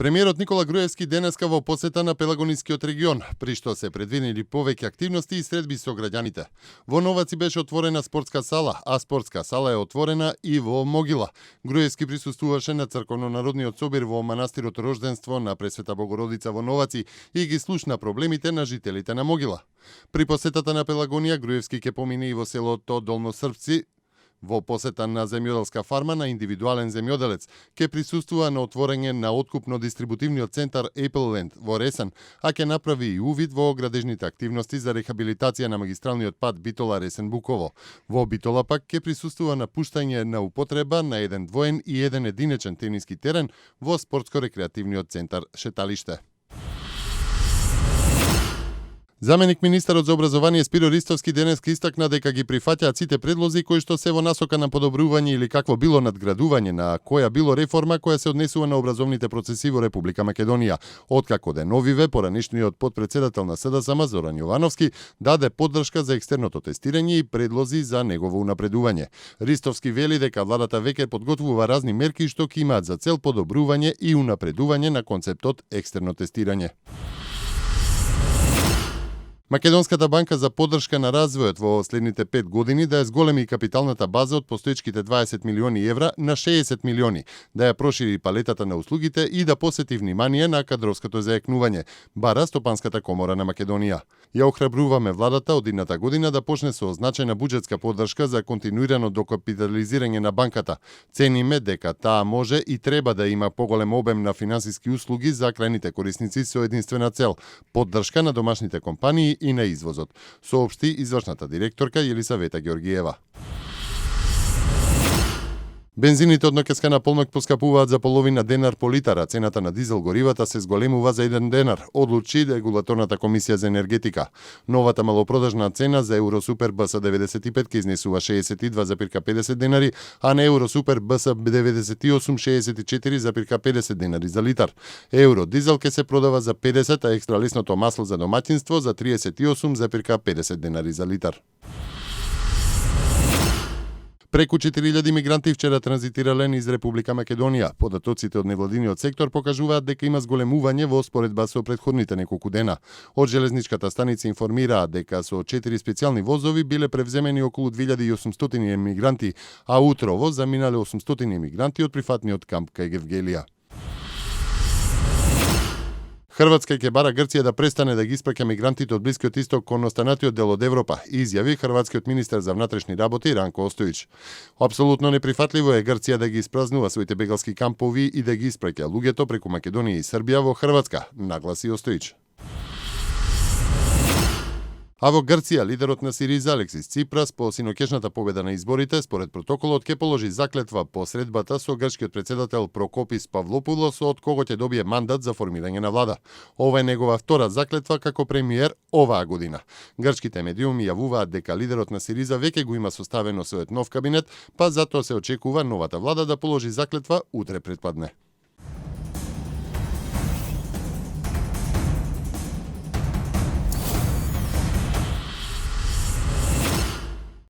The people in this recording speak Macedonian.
Премиерот Никола Груевски денеска во посета на Пелагонискиот регион, при што се предвидени повеќе активности и средби со граѓаните. Во Новаци беше отворена спортска сала, а спортска сала е отворена и во Могила. Груевски присуствуваше на црковно-народниот собир во манастирот Рожденство на Пресвета Богородица во Новаци и ги слушна проблемите на жителите на Могила. При посетата на Пелагонија, Груевски ќе помине и во селото Долносрпци. Во посета на земјоделска фарма на индивидуален земјоделец ќе присуствува на отворење на откупно-дистрибутивниот центар Apple во Ресен, а ќе направи и увид во градежните активности за рехабилитација на магистралниот пат Битола Ресен-Буково. Во Битола пак ќе присуствува на пуштање на употреба на еден двоен и еден единечен тениски терен во спортско-рекреативниот центар Шеталиште. Заменик министерот за образование Спиро Ристовски денес истакна дека ги прифаќаат сите предлози кои што се во насока на подобрување или какво било надградување на која било реформа која се однесува на образовните процеси во Република Македонија. Откако деновиве поранешниот потпредседател на СДСМ Зоран Јовановски даде поддршка за екстерното тестирање и предлози за негово унапредување. Ристовски вели дека владата веќе подготвува разни мерки што ќе имаат за цел подобрување и унапредување на концептот екстерно тестирање. Македонската банка за поддршка на развојот во следните 5 години да ја зголеми капиталната база од постоечките 20 милиони евра на 60 милиони, да ја прошири палетата на услугите и да посети внимание на кадровското зајакнување, бара Стопанската комора на Македонија. Ја охрабруваме владата од идната година да почне со значајна буџетска поддршка за континуирано докапитализирање на банката. Цениме дека таа може и треба да има поголем обем на финансиски услуги за крајните корисници со единствена цел – поддршка на домашните компании и на извозот, соопшти извршната директорка Јелисавета Ѓоргиева. Бензините од ноќеска на полнок поскапуваат за половина денар по литар, а цената на дизел горивата се зголемува за 1 денар, одлучи Регулаторната комисија за енергетика. Новата малопродажна цена за Евросупер БС 95 ќе изнесува 62,50 денари, а на Евросупер БС 98 64,50 денари за литар. Евро дизел ќе се продава за 50, а екстра лесното масло за домаќинство за 38,50 денари за литар. Преку 4000 мигранти вчера транзитирале низ Република Македонија. Податоците од невладиниот сектор покажуваат дека има зголемување во споредба со претходните неколку дена. Од железничката станица информираат дека со 4 специјални возови биле превземени околу 2800 емигранти, а утрово заминале 800 емигранти од прифатниот камп кај Гевгелија. Хрватска ќе бара Грција да престане да ги испраќа мигрантите од Блискиот исток кон останатиот дел од Европа, изјави хрватскиот министер за внатрешни работи Ранко Остојич. Апсолутно неприфатливо е Грција да ги испразнува своите бегалски кампови и да ги испраќа луѓето преку Македонија и Србија во Хрватска, нагласи Остојич. А во Грција, лидерот на Сириза Алексис Ципрас по синоќешната победа на изборите, според протоколот ќе положи заклетва по средбата со грчкиот председател Прокопис Павлопулос, од кого ќе добие мандат за формирање на влада. Ова е негова втора заклетва како премиер оваа година. Грчките медиуми јавуваат дека лидерот на Сириза веќе го има составено својот нов кабинет, па затоа се очекува новата влада да положи заклетва утре претпладне.